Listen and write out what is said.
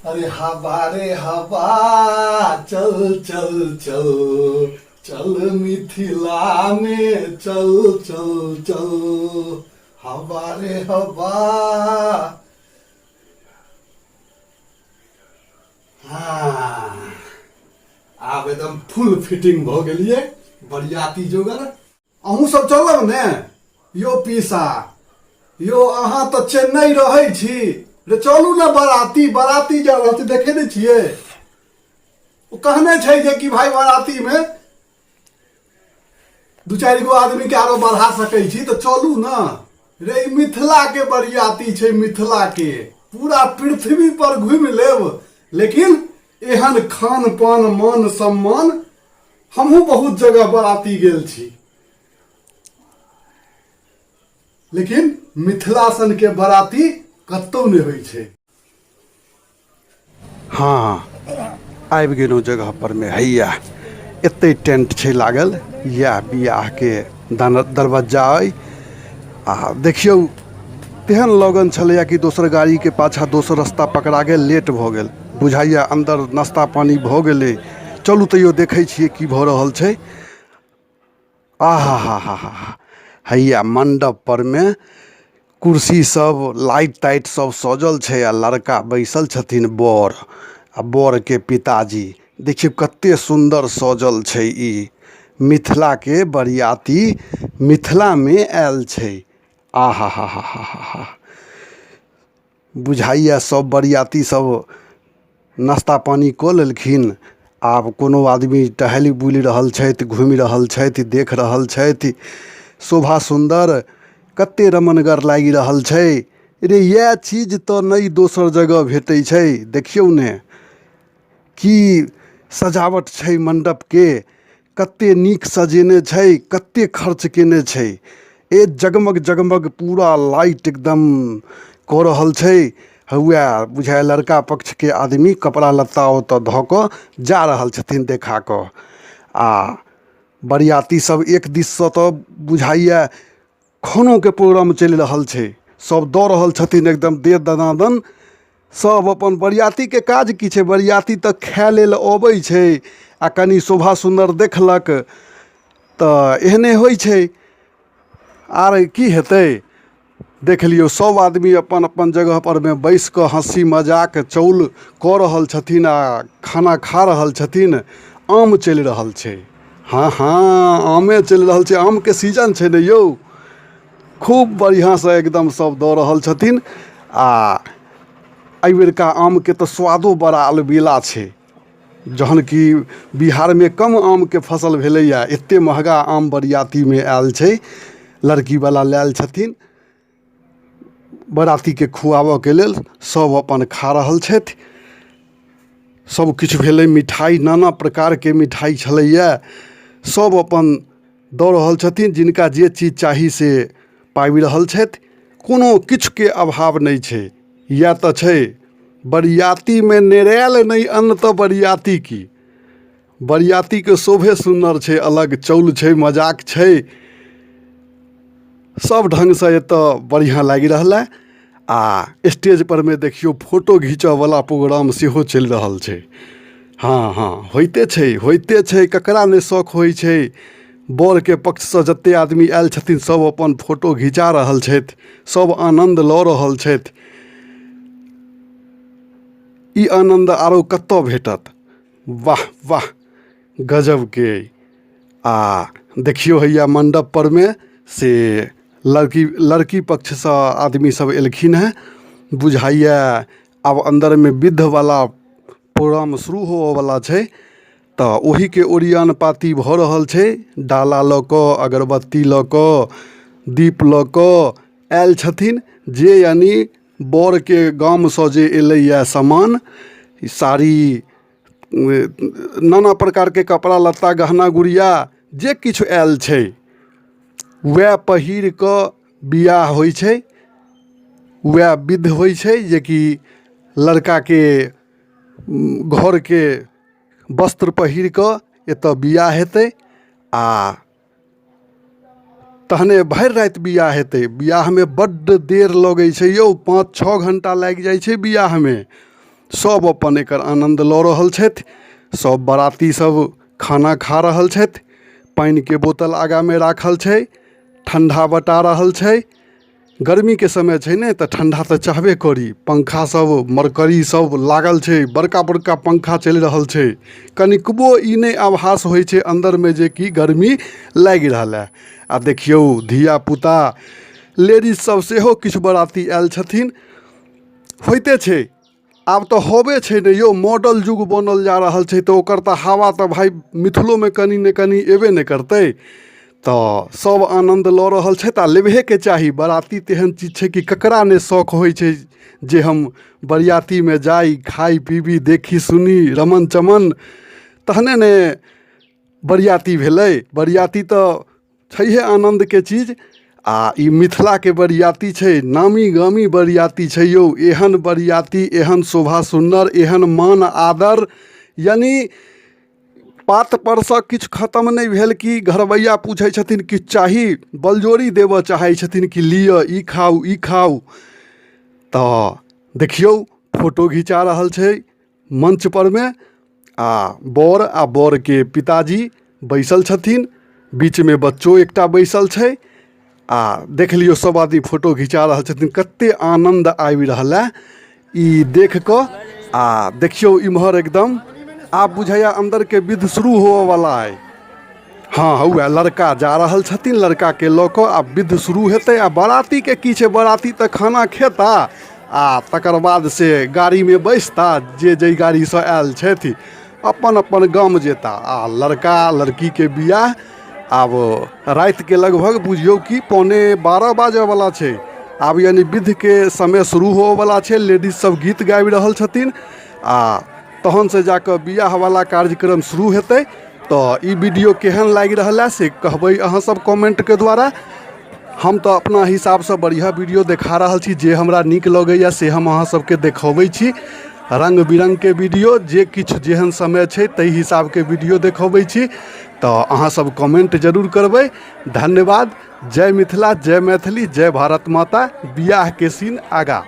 अरे हवा रे हवा, चल चल चल चल मिथिला में चल चल चल, हवा रे हवा। हाँ, आब एकदम फुल फिटिंग भऽ गेलियै बरियाती जोगर। अहूँ सब चलब ने यो पीसा? यो अहाँ तऽ चेन्नई रहै छी रे, चलू ने बराती। बराती जा रहल छै, देखै नहि छियै? ओ कहने छै जे कि भाई बराती में दू चारि गो आदमी के आरो बढ़ा सकै छी, तऽ चलू ने रे। ई मिथिला के बरियाती छै, मिथिला के। पूरा पृथ्वी पर घुमि लेब, लेकिन एहन खान पान, मान सम्मान, हमहूँ बहुत जगह बराती गेल छी, लेकिन मिथिला सन के बराती कतौ नहि होइ छै। हँ, आबि गेलहुँ जगह पर मे। हैया एते टेंट छै लागल, इएह बियाहके दरवज्जा अइ। आ देखियौ, तेहन लगन छलैए कि दोसर गाड़ीके पाछाँ दोसर रस्ता पकड़ा गेल, लेट भऽ गेल। बुझाइए अन्दर नाश्ता पानी भऽ गेलै। चलू, तैयो देखै छियै की भऽ रहल छै। आहा हा हा हा हा, हैया मण्डप परमे कुर्सी सब, लाइट ताइट सब सजल छै आ लड़का बैसल छथिन, बर आ बरके पिताजी। देखियौ, कते सुन्दर सजल छै। ई मिथिलाके बरियाती मिथिलामे आयल छै। आहा हा हा हा हा हा, बुझाइए सब बरियाती सब नाश्ता पानी कऽ लेलखिन। आब कोनो आदमी टहलि बुलि रहल छथि, घुमि रहल छथि, देख रहल छथि। शोभा सुन्दर कते रमणगर लागि रहल छै रे। इएह चीज तऽ नहि दोसर जगह भेटै छै। देखियौ ने, की सजावट छै मण्डपके, कते नीक सजेने छै, कते खर्च केने छै। ए जगमग जगमग पूरा लाइट एकदम कऽ रहल छै। हौए बुझाइए लड़का पक्षके आदमी कपड़ा लत्ता ओतऽ धऽ कऽ जा रहल छथिन देखा कऽ। आ बरियाती सब एक दिससँ तऽ बुझाइए खानोके प्रोग्राम चलि रहल छै, सब दऽ रहल छथिन एकदम दे दनादन सब अपन। बरियातीके काज की छै? बरियाती तऽ खाय लेल अबै छै आ कनि शोभा सुन्दर देखलक, तऽ एहने होइ छै। आर की हेतै? देख लियौ, सब आदमी अपन अपन जगहपर मे बैस कऽ हँसी मजाक चौल कऽ रहल छथिन आ खाना खा रहल छथिन। आम चलि रहल छै। हँ हँ, आमे चलि रहल छै, आमके सीजन छै ने यौ। खूब बढ़िआँसँ एकदम सब दऽ रहल छथिन। आ एहिबेरका आमके तऽ स्वादो बड़ा अलबेला छै, जहन कि बिहारमे कम आमके फसल भेलैए। एतेक महगा आम बरियातीमे आयल छै, लड़कीवला लायल छथिन बरातीके खुआबऽके लेल। सब अपन खा रहल छथि। सब किछु भेलै, मिठाइ, नाना प्रकारके मिठाइ छलैए। सब अपन दऽ रहल छथिन, जिनका जे चीज चाही से पाबि रहल छथि। कोनो किछुके अभाव नहि छै। इएह तऽ छै बरियातीमे नेरायल नहि अन्न तऽ बरियाती की। बरियातीके शोभे सुन्नर छै, अलग चौल छै, मजाक छै, सब ढङ्गसँ एतऽ बढ़िआँ लागि रहल अइ। आ स्टेजपर मे देखियौ, फोटो घिचऽवला प्रोग्राम सेहो चलि रहल छै। हँ हँ, होइते छै, होइते छै, ककरा नहि शौक होइ छै? बरके पक्षसँ जते आदमी आयल छथिन, सब अपन फोटो घिचा रहल छथि, सब आनन्द लऽ रहल छथि। ई आनन्द आरो कतऽ भेटत? वाह वाह, गजबके अइ। आ देखियौ, हैया मण्डप परमे से लड़की लड़की पक्षसँ आदमी सब एलखिन हेँ। बुझाइए आब अन्दरमे विधवला प्रोग्राम शुरू होबऽवला छै, तऽ ओहिके ओरियान पाती भऽ रहल छै। डाला लऽ कऽ, अगरबत्ती लऽ कऽ, दीप लऽ कऽ आयल छथिन जे, यानि बरके गामसँ जे एलैए सामान, साड़ी, नाना प्रकारके कपड़ा लत्ता, गहना गुड़िया, जे किछु आयल छै, वएह पहिर कऽ बियाह होइ छै। वएह विध होइ छै जेकि लड़काके घरके वस्त्र पहिर कऽ एतऽ बियाह हेतै। आ तहने भरि राति बियाह हेतै। बियाहमे बड्ड देर लगै छै यौ, 5-6 घण्टा लागि जाइ छै बियाहमे। सब अपन एकर आनन्द लऽ रहल छथि। सब बाराती सब खाना खा रहल छथि। पानिके बोतल आगामे राखल छै, ठण्डा बँटा रहल छै। गर्मीके समय छै ने, तऽ ठण्डा तऽ चाहबे करी। पंखा सब, मरकरी सब लागल छै, बड़का बड़का पंखा चलि रहल छै। कनिकबो ई नहि आभास होइ छै अन्दरमे जे कि गर्मी लागि रहल हँ। आ देखियौ, धियापुता, लेडीज सब सेहो किछु बाराती आयल छथिन। होइते छै, आब तऽ हवे छै ने यौ, मॉडल युग बनल जा रहल छै, तऽ ओकर तऽ हवा तऽ भाय मिथिलोमे कनि ने कनि एबे ने करतै। तऽ सब आनन्द लऽ रहल छथि, आ लेबहेके चाही। बराती तेहन चीज छै कि ककरा नहि शौक होइ छै जे हम बरियातीमे जाइ, खाइ पीबी, देखी सुनी, रमन चमन, तहने ने बरियाती भेलै। बरियाती तऽ छैहे आनन्दके चीज। आ ई मिथिलाके बरियाती छै, नामी गामी बरियाती छै यौ। एहन बरियाती, एहन शोभा सुन्नर, एहन मान आदर, यानि पातपरसँ किछु खतम नहि भेल कि घरबैआ पूछै छथिन, किछु चाही? बलजोरी देबऽ चाहै छथिन कि लिअ, ई खाउ, ई खाउ। तऽ देखियौ, फोटो घिचा रहल छै मञ्चपर मे, आ बर आ बरके पिताजी बैसल छथिन। बीचमे बच्चो एकटा बैसल छै। आ देख लियौ, सब आदमी फोटो घिचा रहल छथिन। कते आनन्द आबि रहल है ई देख कऽ। आ देखियौ, इम्हर एकदम आब बुझाइया अन्दरके विध शुरू होबऽवला अइ। हँ, हौए लड़का जा रहल छथिन लड़काके लऽ कऽ। आब विध शुरू हेतै। आ बरातीके की छै? बराती तऽ खाना खेता आ तकर बाद से गाड़ीमे बैसता, जे जाहि गाड़ीसँ आयल छथि, अपन अपन गाम जेता। आ लड़का लड़कीके बियाह आब रातिके लगभग बुझियौ कि 11:45 बाजऽवला छै। आब यानि विधके समय शुरू होबऽवला छै। लेडीज सब गीत गाबि रहल छथिन, आ तहन से जाकऽ बियाहवला कार्यक्रम शुरू हेतै। तऽ ई वीडियो केहन लागि रहल है से कहबै अहाँ सब कमेंटके द्वारा। हम तऽ अपना हिसाबसँ बढ़िआँ वीडियो देखा रहल छी। जे हमरा नीक लगैए से हम अहाँ सबके देखबै छी। रङ्ग बिरङ्गके वीडियो, जे किछु जेहन समय छै ताहि हिसाबके वीडियो देखबै छी। तऽ अहाँ सब कमेंट जरूर करबै। धन्यवाद। जय मिथिला, जय मैथिली, जय भारत माता। बियाहके सीन आगाँ।